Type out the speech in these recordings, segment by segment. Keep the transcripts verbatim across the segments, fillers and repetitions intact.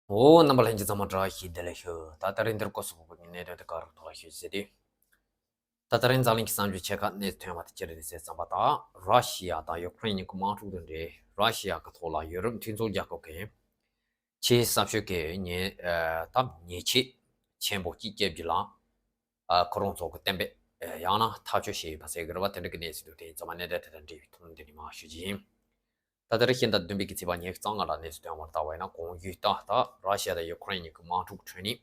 འོ། རྣམ་པ་ལྷན་རྒྱས་ཚང་མ་བཀྲ་ཤིས་བདེ་ལེགས་ཞུ། ད་ད་རིང་འདིར་སྐོར་སོགས་ཀྱི་གནད་དོན་དེ་ག་རུ་ཐོག་ཞུ་ཟེར་དུས། ད་ད་རིང་འཛམ་གླིང་གི་གསར་འགྱུར་ཆེ་ཁག་གནས་ཚུལ་ཐོན་པ་དེ་ཅི་རེད་ཟེར་བསམ་པ་དང་། ར་ཤི་ཡ་དང་ཡུ་ཀེ་རེན་གཉིས་ཀྱི་དམག་འཁྲུག་དང་འབྲེལ། ར་ཤི་ཡ་གི་ཐོག་ལ་ཡུ་རོབ་མཐུན་ཚོགས་རྒྱལ་ཁབ་ཀྱིས་ཆེས་གསར་ཤོས་ཀྱི་ཉེས་ཨ་ད་ཉེས་ཆད་ཆེན་པོ་གཅིག་བཅད་རྒྱུ་ལ། ཨ་ཁོ་རང་ཚོ་གི་གཏན་འབེབས་ཨ་ཡང་ན་ཐག་གཅོད་བྱས་ཡོད་པ་ཟེར་གི་རེད་བ། དེ་འདྲ་གི་གནས་ཚུལ་འདུག་དེ་ཚང་མ་གནད་དོན་དེ་དང་འབྲེལ་བའི་ཐོག་ནས་འདི་ནས་མར་ཞུ་རྒྱུ་ཡིན། ད་ད་རེས་ཕྱི་ཟླ་བདུན་པའི་གི་ཚེས་པ་ཉི་ཤུ་རྩ་ལྔ་ལ་གནས་ཚུལ་ཐོན་པར་བལྟ་བ་ཡིན་ན། གོང་ཞུས་ལྟར་ད་ར་ཤི་ཡ་དང་ཡུ་ཀེ་རེན་གཉིས་ཀྱི་དམག་འཁྲུག་ཁྲོད་ནས།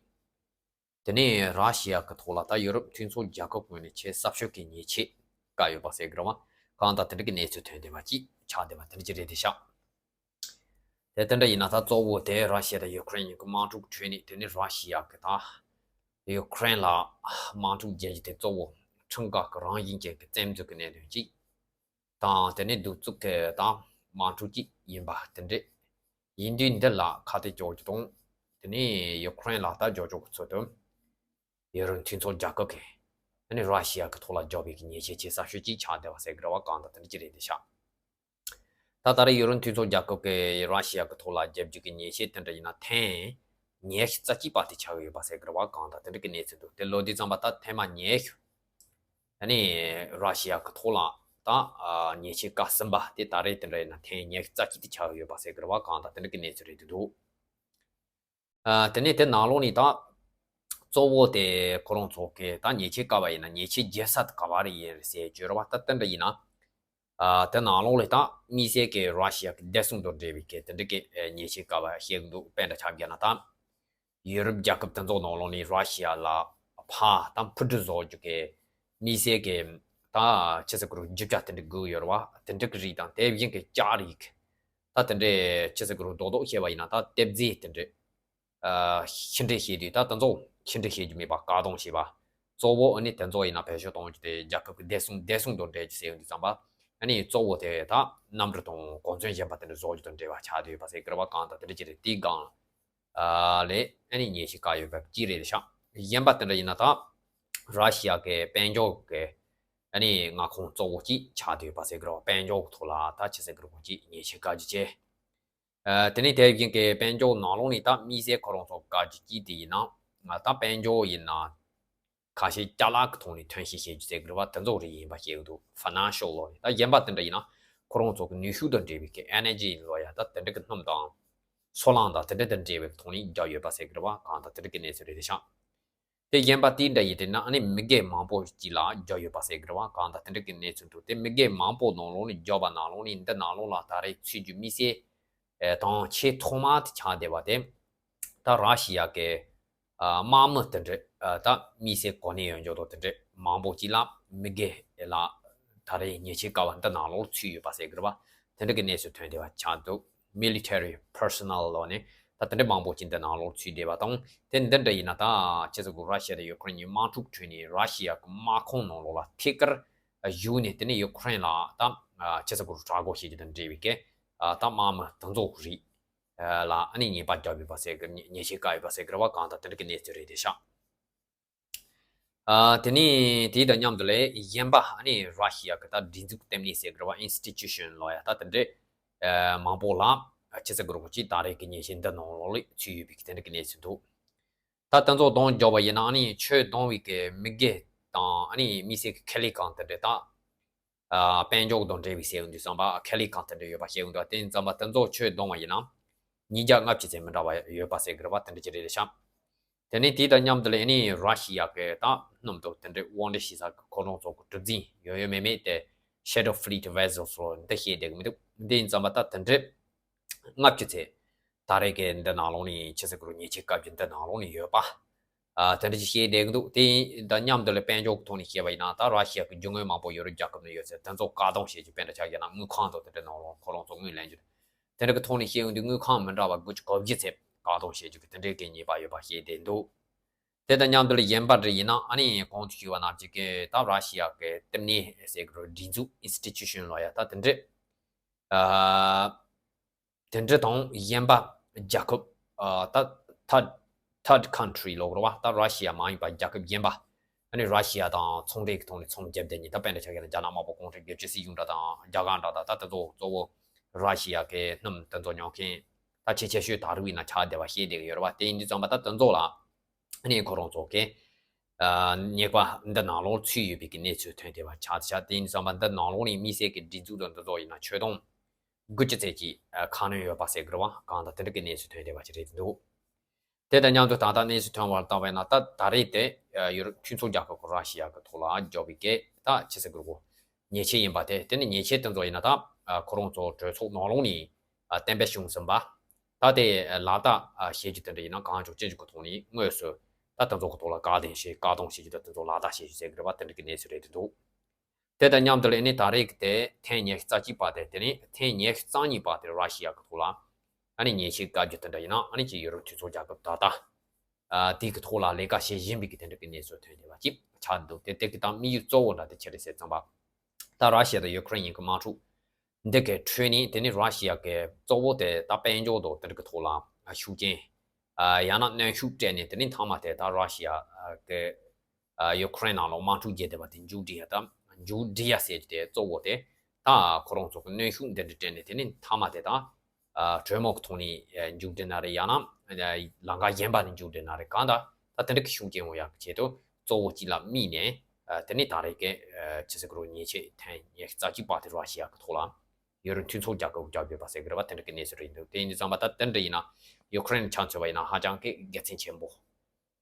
དེ་ནས་ར་ཤི་ཡ་གི་ཐོག་ལ་ད་ཡུ་རོབ་མཐུན་ཚོགས་རྒྱལ་ཁབ་ཀྱི་ངོས་ནས་ཆེས་གསར་ཤོས་ཀྱི་ཉེས་ཆད་བཀལ་ཡོད་པ་ཟེར་གི་རེད་བ། གང་ལྟར་དེ་འདྲ་གི་གནས་ཚུལ་ཐོན་བསྡད་པ་ཅིག་ཆགས་བསྡད་པ་དེ་འདྲ་ཅིག་རེད་དེ་ཤག་དེ་དེ་འདྲ་ཡིན་ན་ད་གཙོ་བོ་དེ་ར་ཤི་ཡ་དང་ཡུ་ཀེ་རེན་གཉིས་ཀྱི་དམག་འཁྲུག་ཁྲོད་ནས། དེ་ནས་ར་ཤི་ཡ་གི་ད་ཡུ་ཀེ་རེན་ལ་དམག་འཁྲུག་རྒྱག་རྒྱུ་དེ་གཙོ་བོ་ཁྲིམས་འགལ་གྱི་རང་བཞིན་ཅན་གྱི་བཙན་འཛུལ་གྱི་གནད་དོན་གཅིག་དང་། དེ་ནས་གདུག་རྩུབ་ཀྱི་ད་དམག་འཁྲུག་ཅིག་ཡིན་པ་དེ་འདྲ་ཡིན་དུས། འདི་ལ་ཁ་གཏད་གཅོག་རྒྱུ་དང་། དེ་ནས་ཡུ་ཀེ་རེན་ལ་ད་རྒྱབ་སྐྱོར་གྱི་ཚུལ་དུ་ཡུ་རོབ་མཐུན་ཚོགས་རྒྱལ་ཁབ་ཀྱིས་དེ་ནས་ར་ཤི་ཡ་གི་ཐོག་ལ་བརྒྱབ་པའི་གི་ཉེས་ཆད་ཆེས་གསར་ཤོས་ཅིག་ཆགས་བསྡད་པ་ཟེར་གི་རེད་བ། གང་ལྟར་དེ་འདྲ་ཅིག་རེད་དེ་ཤག་ད་ད་རེས་ཡུ་རོབ་མཐུན་ཚོགས་རྒྱལ་ཁབ་ཀྱིས་ར་ཤི་ཡ་གི་ཐོག་ལ་བརྒྱབ་རྒྱུ་གི་ཉེས་ཆད་དེ་འདྲ་ཡིན་ན་ཐེངས་ཉི་ཤུ་རྩ་གཅིག་པ་དེ་ཆགས་ཀྱི་ཡོད་པ་ཟེར་གི་རེད་བ། གང་ལྟར་དེ་འདྲ་གི་གནས་ཚུལ་འདུག་དེ་ལོ་དུས་ཙམ་པ་ད་ཐེངས་མ་ཉི་ཤུ། ཨ་ནི་ར་ཤི་ཡ་གི་ཐོག་ལ་ད་ཨ་ཉེས་ཆད་བཀལ་ཟིན་པ་དེ་ད་རེས་དེ་འདྲ་ཡིན་ན་ཐེངས་ཉི་ཤུ་རྩ་གཅིག་དེ་ཆགས་ཀྱི་ཡོད་པ་ཟེར་གི་རེད་བ། གང་ལྟར་དེ་འདྲ་གི་གནས་ཚུལ་རེད་འདུག་ཨ་དེ་ནས་དེ་ནང་ལོགས་ནས་ད་གཙོ་བོ་དེ་ཁོ་རང་ཚོ་གི་ད་ཉེས་ཆད་བཀལ་བ་ཡིན་ན་ཉེས་ཆད་འཇལ་ས་དེ་ག་བ་རེ་ཡིན་རེད་ཟེར་བརྗོད་རེད་བ། ད་དེ་འདྲ་ཡིན་ན་ཨ་དེ་ནང་ལོགས་ལ་ད་དམིགས་བསལ་གྱི་ར་ཤི་ཡ་གི་བདེ་སྲུང་དང་འབྲེལ་བའི་གི་དེ་འདྲ་གི་ཨ་ཉེས་ཆད་བཀལ་བ་བཤད་གི་འདུག་དཔེ་འདྲ་ཆ་བཞག་ན་ད་ཡུ་རོབ་རྒྱལ་ཁབ་དེ་ཚོ་ནང་ལོགས་ནས་ར་ཤི་ཡ་ལ་ཕར་ད་འཕུར་གྲུ་བཟོ་རྒྱུ་གི་དམིགས་བསལ་གྱི་ད་ཆི་ཟེར་གི་རེད། རྒྱུ་ཆ་དེ་འདྲ་དགོས་ཡོད་རེད་བ། དེ་འདྲ་གི་རིགས་དང་དེ་བཞིན་གྱི་ལྕགས་རིགས། ད་དེ་འདྲའི་ཆི་ཟེར་གི་རེད། རྡོག་རྡོག་བཤད་པ་ཡིན་ན་ད་ལྟེབ་རྫས་དེ་འདྲ། ཨ་ཕྱི་འབྲེལ་བྱེད་དུས་ད་དེ་ཚོ་ཕྱི་འབྲེལ་བྱེད་རྒྱུ་མེད་པ་བཀག་སྡོམ་བྱེད་པ། གཙོ་བོ་ཨ་ནི་དེ་ཚོ་ཡིན་ན་བེད་སྤྱོད་གཏོང་རྒྱུ་དེ་རྒྱལ་ཁབ་ཀྱི་བདེ་སྲུང་བདེ་སྲུང་དང་འབྲེལ་རྒྱུ་ཟེར་ཡོང་དུས་ཙམ་པ། ཨ་ནི་གཙོ་བོ་དེ་ད་གནམ་གྲུ་དང་གོ་མཚོན་གཞན་པ་དེ་འདྲ་བཟོ་རྒྱུ་དང་འབྲེལ་བ་ཆགས་བསྡད་ཡོད་པ་ཟེར་གི་རེད་བ། གང་ལྟར་དེ་འདྲ་ཅིག་རེད། དེའི་སྒང་ཨ་ལས་ཨ་ནི་ཉེས་ཆད་བཀལ་ཡོད་པ་གཅིག་རེད་ཤག་གཞན་པ་དེ་འདྲ་ཡིན་ན་ད་ར་ཤི་ཡ་གི་དཔལ་འབྱོར་གི་ཨ་ནི་མངའ་ཁོངས་གཙོ་བོ་གཅིག་ཆགས་བསྡད་ཡོད་པ་ཟེར་གི་རེད་བ། དཔལ་འབྱོར་གི་ཐོག་ལ་ད་ཆི་ཟེར་གི་རེད། ཁོང་གཅིག་ཉེས་ཆད་བཀལ་རྒྱུ་བྱས། ཨ་དེ་ནས་དེ་བཞིན་གྱི་དཔལ་འབྱོར་ནང་ལོགས་ནས་ད་དམིགས་བསལ་ཁོ་རང་ཚོ་བཀག་རྒྱུ་གཅིག་དེ་ཡིན་ན། ང་ད་དཔལ་འབྱོར་ཡིན་ན་ཁ་ཤས་ཅ་ལག་གི་ཐོག་ནས་ཐོན་སྐྱེད་བྱེད་རྒྱུ་ཟེར་གི་རེད་བ། དེ་ཚོ་རིགས་ཡིན་པ་བཤད་གི་འདུག་ཕ་ནན་ཤལ་ལོགས་ནས། ད་གཞན་པ་དེ་འདྲ་ཡིན་ན་ཁོ་རང་ཚོ་གི་ནུས་ཤུགས་དང་འབྲེལ་བའི་གི་ཨེ་ནར་ཇི་ལོགས་ཡ་ད་དེ་འདྲ་གི་སྣུམ་དང་སོལ་རླངས་དང་དེ་འདྲ་དང་འབྲེལ་བའི་ཐོག་ནས་བརྒྱབ་ཡོད་པ་ཟེར་གི་རེད་བ། གང་ལྟར་དེ་འདྲ་གི་གནས་ཚུལ་རེད་དེ་ཤག་དེ་གཞན་པ་དེ་འདྲ་ཡིན་དེ་ན་ཨ་ནི་མི་སྒེར་མང་པོ་ཅིག་ལ་བརྒྱབ་ཡོད་པ་ཟེར་གི་རེད་བ། གང་ལྟར་དེ་འདྲ་གི་གནས་ཚུལ་འདུག་དེ་མི་སྒེར་མང་པོ་ནང་ལོགས་ནས་བརྒྱབ་པ་ནང་ལོགས་ནས་འདི་ནང་ལོགས་ལ་ད་རེས་ཚུད་རྒྱུ་དམིགས་བསལ་ཨེ་དང་ཆེས་ཐོག་མ་དེ་ཆགས་བསྡད་པ་དེ། ད་ར་ཤི་ཡ་གི་ཨ་དམག་མི་དེ་འདྲ་ཨ་ད་དམིགས་བསལ་གོ་གནས་ཡོད་འཇོག་དང་དེ་འདྲ་མང་པོ་ཅིག་ལ་མི་སྒེར་ལ་ད་རེས་ཉེས་ཆད་བཀལ་བ་འདི་ནང་ལོགས་ཚུད་ཡོད་པ་ཟེར་གི་རེད་བ། དེ་འདྲ་གི་གནས་ཚུལ་ཐོན་བསྡད་པ་ཆགས་འདུག military personnel ལོགས་ནས་ད་དེ་འདྲ་མང་པོ་ཅིག་འདི་ནང་ལོགས་ཚུད་བསྡད་པ་དང་། དེ་འདི་འདྲ་ཡིན་ན་ད་ཆི་ཟེར་གི་ར་ཤི་ཡ་དང་ཡུ་ཀེ་རེན་གཉིས་དམག་འཁྲུག་ཁྲོད་ནས་ར་ཤི་ཡ་གི་དམག་ཁོངས་ནང་ལོགས་ལ་ཐད་ཀར་བཞུགས་ནས། དེ་ནས་ཡུ་ཀེ་རེན་ལ་ད་ཆི་ཟེར་གི་དྲག་རྒོལ་བྱེད་རྒྱུ་དང་འབྲེལ་བའི་གི་ད་དམག་མི་དེ་ཚོ་རིགས་ལ་ཨ་ནི་ཉེས་པ་བརྒྱབ་ཡོད་པ་ཟེར་གི། ཉེས་ཆད་བཀལ་ཡོད་པ་ཟེར་གི་རེད་བ། གང་ལྟར་དེ་འདྲ་གི་གནས་ཚུལ་རེད་དེ་ཤག་ཨ་དེ་ནས་དེ་དང་མཉམ་དུ་ལས་གཞན་པ་ཨ་ནི་ར་ཤི་ཡ་གི་ད་སྒྲིག་འཛུགས་ལྟེ་གནས་ཟེར་གི་རེད་བ། institution ལོགས་ཡ་ད་དེ་འདྲ་ཨ་མང་པོ་ལ་ཨ་ཆི་ཟེར་གི་རེད། ཁོང་གཅིག་ད་རེས་ཀྱི་ཉེས་ཆད་འདི་ནང་ལོགས་ལ་ཚུད་ཡོད་པའི་གི་དེ་འདྲ་གི་གནས་ཚུལ་འདུག་ད་དེ་ཚོ་གདོང་འཇོག་པ་ཡིན་ན་ཨ་ནི་ཆོས་གཏོང་བའི་གི་མི་སྒེར་དང་ཨ་ནི་དམིགས་བསལ་གི་ཁེ་ལས་ཁང་དེ་འདྲ་ད། ཨ་དཔལ་འབྱོར་དང་འབྲེལ་བའི་ཟེར་ཡོང་དུས་ཙམ་པ་ཁེ་ལས་ཁང་དེ་འདྲ་ཡོད་པ་བཤད་ཡོང་དུས། དེ་ཙམ་པ་དེ་ཚོ་ཆོས་གཏོང་བ་ཡིན་ན་ཉིས་བརྒྱ་ལྔ་བཅུ་ཙམ་མི་འདྲ་བ་ཡོད་པ་ཟེར་གི་རེད་བ། དེ་འདྲ་ཅིག་རེད་ཤག་དེ་ནས་དེ་དང་མཉམ་དུ་ལ་ཨ་ནི་ར་ཤི་ཡ་གི་ད་སྣུམ་དང་དེ་འདྲའི་དབོར་འདྲེན་བྱེད་ས་གི་ཁོ་རང་ཚོ་གི་གྲུ་གཟིངས་ཡོད་ཡོད་མེད་མེད་དེ་Shadow Fleet Vessels ལོ་འདི་བཤད་བསྡད་གི་མི་འདུག་འདི་ཡིན་ཙམ་པ་ད་དེ་འདྲའི་ལྔ་བཅུ་ཙམ་ད་རེས་ཀྱི་འདི་ནང་ལོགས་ནས་ཆི་ཟེར་གི་རེད། ཉེས་ཆད་བཀལ་རྒྱུ་འདི་ནང་ལོགས་ནས་ཡོད་པ། ཨ་དེ་འདྲ་ཅིག་བཤད་བསྡད་ཀྱི་འདུག་དེ་དང་མཉམ་དུ་ལ་དཔལ་འབྱོར་གྱི་ཐོག་ནས་བཤད་པ་ཡིན་ན་ད་ར་ཤི་ཡ་གི་རྒྱུ་དངོས་མང་པོ་ཡོད་རེད། རྒྱལ་ཁབ་ནང་ཡོད་ཚད་དེ་ཚོ་བཀག་སྡོམ་བྱེད་རྒྱུ། དཔེར་ན་ཆ་བཞག་ན་དངུལ་ཁང་དང་དེ་འདྲ་ནང་ལོགས་ཁོ་རང་ཚོ་དངུལ་ལེན་རྒྱུ། དེ་འདྲ་གི་ཐོག་ནས་བཤད་ཡོང་དུས་དངུལ་ཁང་མི་འདྲ་བ་དགུ་བཅུ་གོ་བཞི་ཙམ་བཀག་སྡོམ་བྱེད་རྒྱུ་དེ་འདྲའི་གི་ཉེས་པ་ཡོད་པ་བཤད་བསྡད་འདུག་དེ་དང་མཉམ་དུ་ལ་གཞན་པ་འདྲ་ཡིན་ན་ཨ་ནི་གོང་དུ་ཞུས་པ་ནང་བཞིན་གི་ད་ར་ཤི་ཡ་གི་ལྟེ་གནས་ཟེར་གི་རེད། སྒྲིག་འཛུགས་institution ལོགས་ཡ་ད་དེ་འདྲ་ཨ། དེ་འདྲ་དང་གཞན་པ་རྒྱལ་ཁབ་ཨ་ད་third third country ལབ་དགོས་རེད་བ། ད་ར་ཤི་ཡ་མ་ཡིན་པ་རྒྱལ་ཁབ་གཞན་པ། ཨ་ནི་ར་ཤི་ཡ་དང་ཚོང་འབྲེལ་གྱི་ཐོག་ནས་ཚོང་རྒྱག་བསྡད་མཁན། ད་དཔེར་ན་ཆ་བཞག་ན་རྒྱ་ནག་དམར་པོ་གུང་ཁྲན་སྒེར་གཅོད་སྲིད་གཞུང་འདྲ་དང་རྒྱ་གར་འདྲ་དང་། ད་དེ་ཚོ་གཙོ་བོ་ར་ཤི་ཡ་གི་སྣུམ་དེ་ཚོ་ཉོ་མཁན། ད་ཆེས་ཆེ་ཤོས་ད་རུང་ཡིན་ན་ཆགས་བསྡད་པ་ཤེས་བསྡད་ཀྱི་ཡོད་རེད་བ། དེ་ཡིན་དུས་ཙམ་པ་ད་དེ་ཚོ་ལ་ཨ་ནི་ཁོ་རང་ཚོ་གི་ཨ་ཉེས་པ་འདི་ནང་ལོགས་ཚུད་ཡོད་པའི་གི་གནས་ཚུལ་ཐོན་བསྡད་པ་ཆགས་ཆགས། དེ་ཡིན་དུས་ཙམ་པ་འདི་ནང་ལོགས་ནས་དམིགས་བསལ་གྱི་སྒྲིག་འཛུགས་དང་འདི་ཚོ་ཡིན་ན་ཆོད་སྟངས་དགུ་བཅུ་ཙམ་གྱི་ཨ་ཁ་སྣོན་ཡོད་པ་ཟེར་གི་རེད་བ། གང་ལྟར་དེ་འདྲ་གི་གནས་ཚུལ་ཐོན་བསྡད་པ་ཅིག་རེད་འདུག་དེ་དང་མཉམ་དུ་ད་ལྟ་གནས་ཚུལ་ཐོན་པར་བལྟས་པ་ཡིན་ན། ད་ད་རེས་དེ་ཨ་ཡུ་རོབ་མཐུན་ཚོགས་རྒྱལ་ཁབ་ཁོ་ར་ཤི་ཡ་གི་ཐོག་ལ་འཇོག་པའི་གི་ད་ཅི་ཟེར་དགོས་རེད། ཉེས་ཆད་ཡིན་པ་དེ། དེ་ནི་ཉེས་ཆད་དེ་ཚོ་ཡིན་ན་ད་ཨ་ཁོ་རང་ཚོ་གྲོས་ཚོགས་ནང་ལོགས་ནས་ཨ་གཏན་འབེབས་བྱུང་ཟིན་པ། ད་དེ་ལག་བསྟར་ཨ་བྱེད་རྒྱུ་དེ་འདྲ་ཡིན་ན་གང་བྱུང་ཅི་བྱུང་གི་ཐོག་ནས་དངོས་སུ་ད་དེ་ཚོ་གི་ཐོག་ལ་བཀག་སྡོམ་བྱེད་བཀག་སྡོམ་བྱེད་རྒྱུ་ད་དེ་ཚོ་ལག་བསྟར་བྱེད་རྒྱུ་ཟེར་གི་རེད་བ། དེ་འདྲ་གི་གནས་ཚུལ་རེད་འདུག་དེ་དང་མཉམ་དུ་ལ་ནི་ད་རེས་ཀྱི་དེ་ཐེངས་ཉི་ཤུ་རྩ་གཅིག་པ་དེ། དེ་ནི་ཐེངས་ཉི་ཤུ་རྩ་གཉིས་པ་དེ་ར་ཤི་ཡ་གི་ཐོག་ལ་ཨ་ནི་ཉེས་ཆད་བཀལ་རྒྱུ་དེ་འདྲ་ཡིན་ན། ཨ་ནི་ཅིག་ཡུ་རོབ་མཐུན་ཚོགས་རྒྱལ་ཁབ་ད་ལྟ་ཨ་དེ་གི་ཐོག་ལ་ལས་ཀ་བྱེད་བཞིན་པའི་གི་དེ་འདྲ་གི་གནས་ཚུལ་ཐོན་བསྡད་པ་ཅིག་ཆགས་འདུག་དེ་དེ་གི་ད་དམིགས་ཡུལ་གཙོ་བོ་འདྲ་དེ་ཆི་རེད་ཟེར་ཙམ་པ། ད་ར་ཤི་ཡ་དང་ཡུ་ཀེ་རེན་གཉིས་ཀྱི་དམག་འཁྲུག་འདི་གི་ཁྲོད་ནས་དེ་ནི་ར་ཤི་ཡ་གི་གཙོ་བོ་དེ་ད་དཔལ་འབྱོར་དང་དེ་འདྲ་གི་ཐོག་ལ་ཤུགས་རྐྱེན། ཨ་ཡང་ན་གནོན་ཤུགས་སྤྲད་ནས། དེ་ནི་མཐའ་མ་དེ་ད་ར་ཤི་ཡ་གི་ཨ་ཡུ་ཀེ་རེན་ནང་ལ་དམག་འཁྲུག་རྒྱག་བསྡད་པ་དེ་མཇུག་སྒྲིལ་ཡ། ད་མཇུག་སྒྲིལ་ཡ་ཟེར་རྒྱུ་དེ་གཙོ་བོ་དེ་ད་ཁོ་རང་ཚོ་གི་གནོན་ཤུགས་འདི་འདྲ་སྤྲད་ནས། དེ་ནི་མཐའ་མ་དེ་ད་ཨ་གྲོས་མོལ་གི་ཐོག་ནས་ཨ་མཇུག་སྒྲིལ་ན་རེད། ཡང་ན་ཨ་ལམ་ཁ་གཞན་པ་ནས་མཇུག་སྒྲིལ་ན་རེད། གང་ལྟར་ད་དེ་འདྲ་གི་ཤུགས་རྐྱེན་ཡོང་ཡ་གི་ཆེད་དུ་གཙོ་བོ་གཅིག་ལ་དམིགས་ནས། ཨ་དེ་ནི་ད་རེས་ཀྱི་ཨ་ཅི་ཟེར་དགོས་རེད། ཉེས་ཆད་ཐེངས་ཉི་ཤུ་རྩ་གཅིག་པ་དེ་ར་ཤི་ཡ་གི་ཐོག་ལ་ཡུ་རོབ་མཐུན་ཚོགས་རྒྱལ་ཁབ་བརྒྱབ་ཡོད་པ་ཟེར་གི་རེད་བ། དེ་འདྲ་གི་གནས་ཚུལ་རེད་འདུག་དེ་ཡིན་དུས་ཙམ་པ་ད་དེ་འདྲ་ཡིན་ན་ཡུ་ཀེ་རེན་ཆ་མཚོན་པ་ཡིན་ན་ཧ་ཅང་གི་དགེ་མཚན་ཆེན་པོ།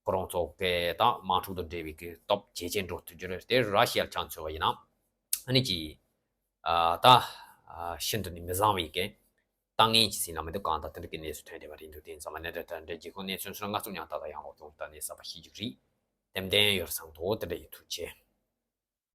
ཁོ་རང་ཚོ་གི་ད་དམག་འཁྲུག་དང་འབྲེལ་བའི་གི་སྟོབས་ཇེ་ཆེར་འགྲོ་ཐུབ་རྒྱུ་རེད། དེ་ར་ཤི་ཡ་ཆ་མཚོན་པ་ཡིན་ན་ཨ་ནི་ཅིག་ཨ་ད་ཨ་ཤིན་ཏུ་ནས་མི་བཟང་བའི་གི་ལྟ་ངན་ཅིག་ཟེར་ན་མི་འདུག་གང་ལྟར་དེ་འདྲ་གི་གནས་ཚུལ་ཐོན་བསྡད་པ་རེད་འདུག་དེ་ཡིན་ཙམ་པ་ནས་ད་ལྟ་འདྲ་རྒྱལ་ཁབ་གནས་ཚུལ་སོགས་ང་ཚོ་ཡང་ད་ལྟ་ཡང་ལོག་ཅུང་ལྟ་ནས་གསར་པ་ཤེས་རྒྱུ་རེད། ཏན་ཏན་ཡོད་བསམ་འདུག་དེ་འདྲ་ཡིན། ཐུགས་རྗེ་ཆེ།